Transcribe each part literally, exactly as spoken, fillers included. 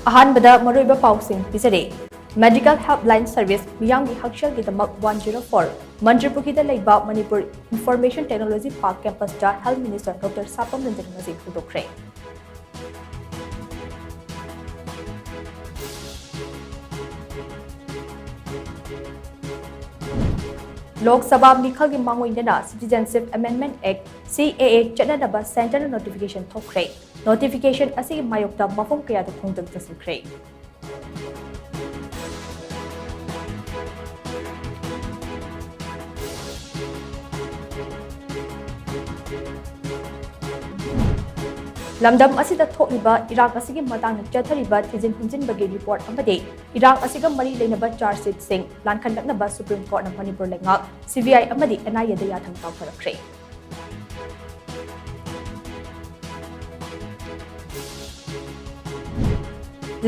ꯑꯍꯥꯟꯕꯗ ꯃꯔꯨꯑꯣꯏꯕ ꯄꯥꯎꯁꯤꯡ ꯄꯤꯖꯔꯤ꯫ Medical Helpline Service ꯃꯤꯌꯥꯝꯒꯤ ꯍꯛꯁꯦꯜꯒꯤꯗꯃꯛ one zero four꯫ ꯃꯟꯇ꯭ꯔꯤꯄꯨꯈ꯭ꯔꯤꯗ ꯂꯩꯕ Manipur Information Technology Park campus ꯇ Health Minister Doctor ꯁꯥꯄꯝ ꯔꯟꯖꯟ ꯉꯁꯤ ꯍꯧꯗꯣꯛꯈ꯭ꯔꯦ꯫ ꯂꯣꯛ ꯁꯚꯥ ꯃꯤꯈꯜꯒꯤ ꯃꯥꯡꯑꯣꯏꯅꯅ Citizenship Amendment Act, C A A, ꯆꯠꯅꯅꯕ centre ꯅ notification ꯊꯣꯛꯈ꯭ꯔꯦ꯫ Notification ꯑꯁꯤꯒꯤ ꯃꯥꯌꯣꯛꯇ ꯃꯐꯝ ꯀꯌꯥꯗ ꯈꯣꯡꯖꯪ ꯆꯠꯁꯤꯟꯈ꯭ꯔꯦ꯫ ꯂꯝꯗꯝ ꯑꯁꯤꯗ ꯊꯣꯛꯂꯤꯕ ꯏꯔꯥꯡ ꯑꯁꯤꯒꯤ ꯃꯇꯥꯡꯗ ꯆꯠꯊꯔꯤꯕ ꯊꯤꯖꯤꯟ ꯍꯨꯝꯖꯤꯟꯕꯒꯤ report ꯑꯃꯗꯤ ꯏꯔꯥꯡ ꯑꯁꯤꯒ ꯃꯔꯤ ꯂꯩꯅꯕ charge sheet ꯁꯤꯡ ꯂꯥꯟꯈꯠꯂꯛꯅꯕ Supreme Court ꯅ ꯃꯅꯤꯄꯨꯔ ꯂꯩꯉꯥꯛ, C B I ꯑꯃꯗꯤ N I A ꯗ ꯌꯥꯊꯪ ꯇꯧꯊꯔꯛꯈ꯭ꯔꯦ꯫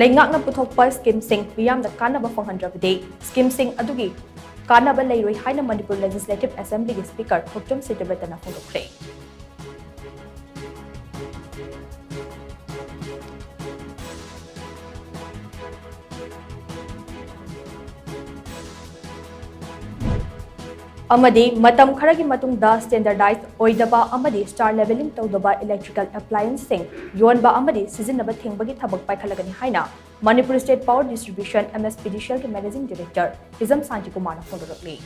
ꯂꯩꯉꯥꯛꯅ ꯄꯨꯊꯣꯛꯄ scheme ꯁꯤꯡ ꯃꯤꯌꯥꯝꯗ ꯀꯥꯟꯅꯕ ꯐꯪꯍꯟꯗ꯭ꯔꯕꯗꯤ scheme ꯁꯤꯡ ꯑꯗꯨꯒꯤ ꯀꯥꯟꯅꯕ ꯂꯩꯔꯣꯏ ꯍꯥꯏꯅ ꯃꯅꯤꯄꯨꯔ Legislative Assembly ꯒꯤ Speaker ꯊꯣꯛꯆꯣꯝ ꯁꯇ꯭ꯌꯕ꯭ꯔꯇꯅ ꯐꯣꯡꯗꯣꯛꯈ꯭ꯔꯦ꯫ ꯑꯃꯗꯤ ꯃꯇꯝ ꯈꯔꯒꯤ ꯃꯇꯨꯡꯗ standardise ꯑꯣꯏꯗꯕ ꯑꯃꯗꯤ star labelling ꯇꯧꯗꯕ electrical appliance ꯁꯤꯡ ꯌꯣꯟꯕ ꯑꯃꯗꯤ ꯁꯤꯖꯤꯟꯅꯕ ꯊꯤꯡꯕꯒꯤ ꯊꯕꯛ ꯄꯥꯏꯈꯠꯂꯒꯅꯤ ꯍꯥꯏꯅ Manipur State Power Distribution, M S P D C L ꯒꯤ Managing Director ꯍꯤꯖꯝ ꯁꯥꯟꯇꯤꯀꯨꯃꯥꯔꯅ ꯐꯣꯡꯗꯣꯔꯛꯂꯤ꯫